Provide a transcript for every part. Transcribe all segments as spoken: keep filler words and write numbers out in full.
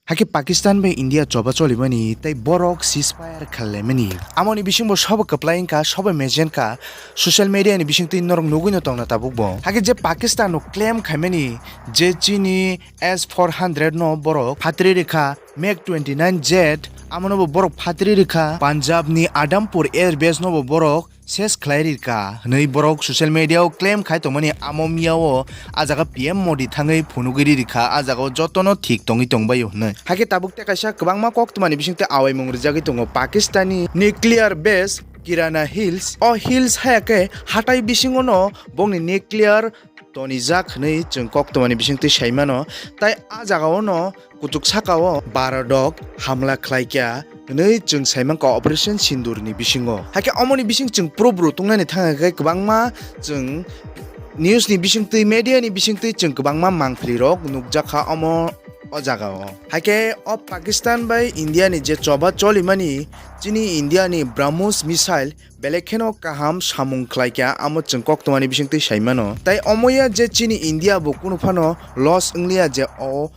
Hakhe Pakistan bai India choba cholimani tei borok ceasefire khlaimani. Amoni bisingbo sobo kwplai wngkha, sobo mejenkha, social media ni bisingtwi norok nugwino tongna tabukbo. Hakhe je Pakistan no claim khaimani je chini S four hundred no borok phatri rikha, Mag twenty nine jet, amono bo borok phatri rikha, Punjab ni Adampur Air Base no bo borok ses khlai rikha hwnwi borok social media o claim khai tongmani amo miya o a jaga P M Modi thangwi phunugwi ri rikha, a jaga o jotono thik tongwi tongbaio hwnwi. Hakhe tabuk tei kaisa kwbangma koktwmani bisingtwi awaimung rijagwi tongo Pakistani nuclear base Kirana Hills. O hills haya khe hatai bisingo no bongni nuclear tonijak hwnwi chwng koktwmani bisingtwi saimano. Tai a jagao no kuchuk sakao Bharat rok hamla khlaikha hwnwi chwng saimankha Operation Sindoor ni bisingo. Hakhe omoni bising chwng proof rw tungnani thangkha khe kwbangma chwng news ni bisingtwi, media ni bisingtwi chwng kwbangma mangpili rok nukjakha omo o jagao. Hakhe o Pakistan bai India ni je choba cholimani chini India ni BrahMos missile belai kheno kaham samung khlaikha, amo chwng koktwmani bisingtwi saimano. Tai omoya je chini India bo kunu phano loss wngliya je o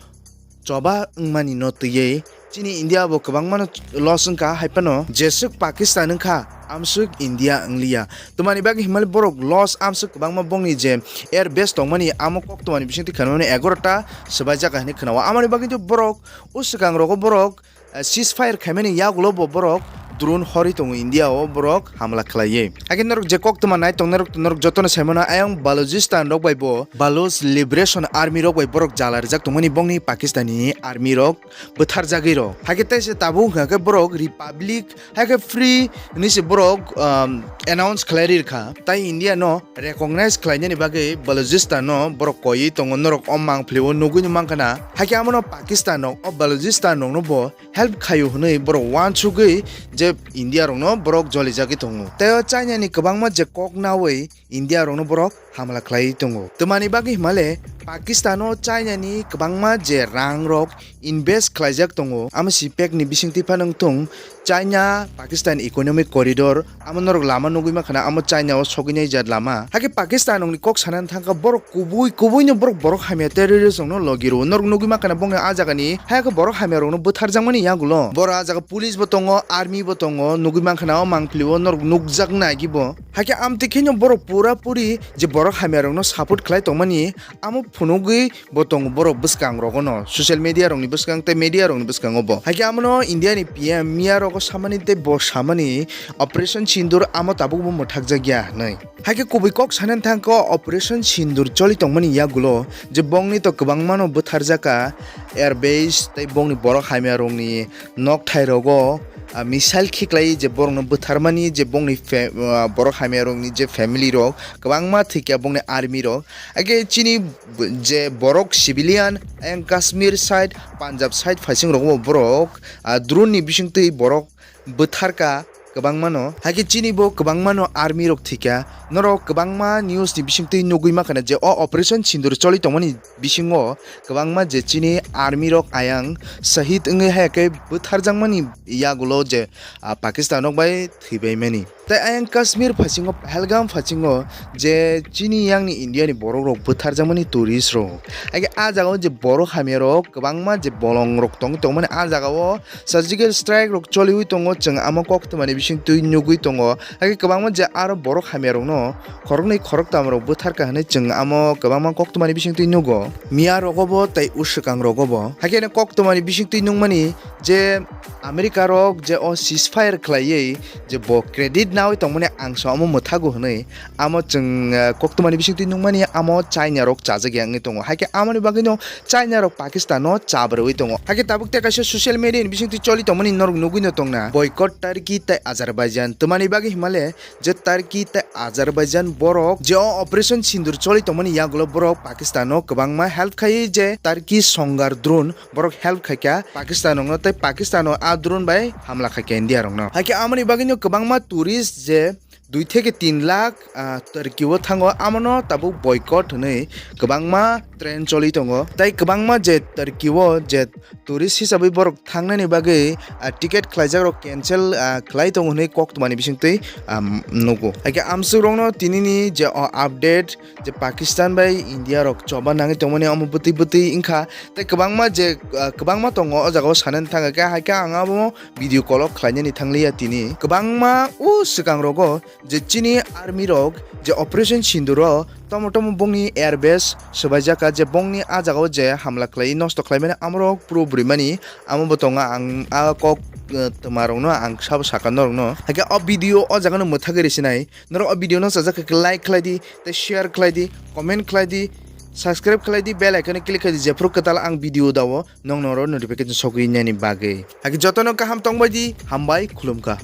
choba wngmani no twiwi chini India bo kwbangmano loss wngkha, haiphano jeswk Pakistan wngkha amswk India wngliya. Twmani bagwi himali borok loss amswk kwbangma bongni je air base tongmani amo koktwmani bisingtwi khanmani egaroh ta swbaijak hinwi khwnao. Amoni bagwi borok o swkang rogo borok eh, ceasefire khaimani yagulo bo borok drone horwi tongo India o borok hamla khlaiwi. Hakhe norok je koktwma nai tongnairok norok jotono saimano ayang Balochistan rok bai bo Baloch Liberation Army rok bai borok jala rijak tongmani bongni Pakistani army rok bwtharjagwi rok. Hakhe teisa tabuk hwnkha khe borok Republic hakhe free hwnwi se borok um, announce khlai ri rwkha. Tai India no recognize khlainani bagwi Balochistan no borok koiwi tongo, norok o mangpili o nugwi no mankha na. Hakhe amono Pakistan rok o Balochistan rok no bo help khaio hwnwi borok uansugwi je India rok no borok jolijagwi tongo. Tei o China ni kwbangma je kok nawi India rok no borok hamla khlaiwi tongo. Twmani bagwi himale Pakistan o China ni kwbangma je rang rok invest khlaijak tongo. Amo C PEC ni bisingtwi phano wngthung China Pakistan economic corridor, amo norok lama nugwi mankha na, amo China o sogwinai jat lama. Hakhe Pakistan rokni kok sanani thangkha borok kubui kubui no borok borok hamya terrorist rokno logi rwo. Norok nugwi mankha na bongni a jagani hayakhe borok hamya rokno bwtharjakmani yagulo. Borok a jaga police bo tongo, army bo tongo, nugwi mankha na o mangpili o norok nukjak nai gibo. Hakhe amtwi kheno borok pura puri je borok hamya rokno support khlai tongmani amo phunugwi bo tongo borok bwskang rogono, social media rokni bwskang tei media rokni bwskango bo. Hakhe amono India ni P M miya rogo samani tei bo samani Operation Sindoor amo tabuk bo mwthakjakya hwnwi. Hakhe kubui kok sanani thangkha Operation Sindoor choli tongmani yagulo je bongni to kwbangmano bwtharjakha, air base tei bongni borok hamya rokni nokthai rogo, ah, missile khiklai je borokno bwtharmani je bongni fe-, ah, borok hamya rokni je family rok kwbangma thwikha bongni army rok. Hakhe chini b-, je borok civilian ayang Kashmir side, Punjab side phaising rogo borok, ah, drone ni bisingtwi borok bwtharkha kwbangmano. Hakhe chini bo kwbangmano army rok thwikha. Norok kwbangma news ni bisingtwi nugwi mankha na je o Operation Sindoor choli tongmani bisingo kwbangma je chini army rok ayang shahid wngwi hayakhe bwtharjakmani yagulo je, ah, Pakistan rok bai thwibaimani. Tai ayang Kashmir phasingo, Pahalgam phasingo je chini yangni India ni borok rok bwtharjakmani tourist rok. Hakhe a jagao je borok hamya rok kwbangma je bolong rok tong tongmani a jagao surgical strike rok choliwi tongo, chwng amo koktwmani bisingtwi nugwi tongo. Hakhe kwbangma je aro borok hamya rokno khoroknwi khoroktam rok bwtharkha hwnwi chwng amo kwbangma koktwmani bisingtwi nugo. Miya rogo bo tei uswkang rogo bo. Hakhe no koktwmani bisingtwi nungmani je America rok je o ceasefire khlaiwi je bo credit nawi tongmani ang so amo mwthago hwnwi amo chwng, eh, koktwmani bisingtwi nungmani amo China rok chajakya wngwi tongo. Hakhe amoni bagwino China rok Pakistan no chabrwi tongo. Hakhe tabuk tei kaisa social media ni bisingtwi choli tongmani norok nugwi no tongna boycott Turkey tei Azerbaijan. Twmani bagwi himale je Turkey tei Azerbaijan borok je o Operation Sindoor choli tongmani yagulo borok Pakistan no kwbangma help khai je Turkey songar drone borok help khaikha Pakistan rokno tei Pakistan no a drone bai hamla khaikha India rokno. Hakhe amoni bagwino kwbangma tourist je dui theke tin lakh, ah, Turkey o thango, amono tabuk boycott hwnwi kwbangma train choli tongo. Tai kwbangma je Turkey o je tourist hisabwi borok thangnani bagwi, ah, ticket khlaijakrok cancel, ah, khlai tongo hwnwi koktwmani bisingtwi, ah, nugo. Haikhe amswkrokno tinini je o update je Pakistan bai India rok choba nangwi tongmani omo bwtwi bwtwi wngkha. Tei kwbangma je, ah, kwbangma tongo o jagao sanani thangkha khe, haikhe ang abo video call o khlainani thangliya tini. Kwbangma o swkangrogo je chini army rok je Operation Sindoor o tomo tomo bongni air base swbaijak kha, je bongni a jagao je hamla khlai nosto khlaimani amorok puro bwrwimani amo bo tongo. Ang a kok, eh, twmarokno ang sabo sakha norokno. Haikhe o video o jagano mwthagwi rw sinai. Norok o video no chajak khe like khlai di, tei share khlai di, comment khlai di, subscribe khlai di, bell icon click khlai di, jephru kwtal ang video dao nong noro notification sogwi nani bagwi. Haikhe jotono kaham tongbai di, hambai khulumkha.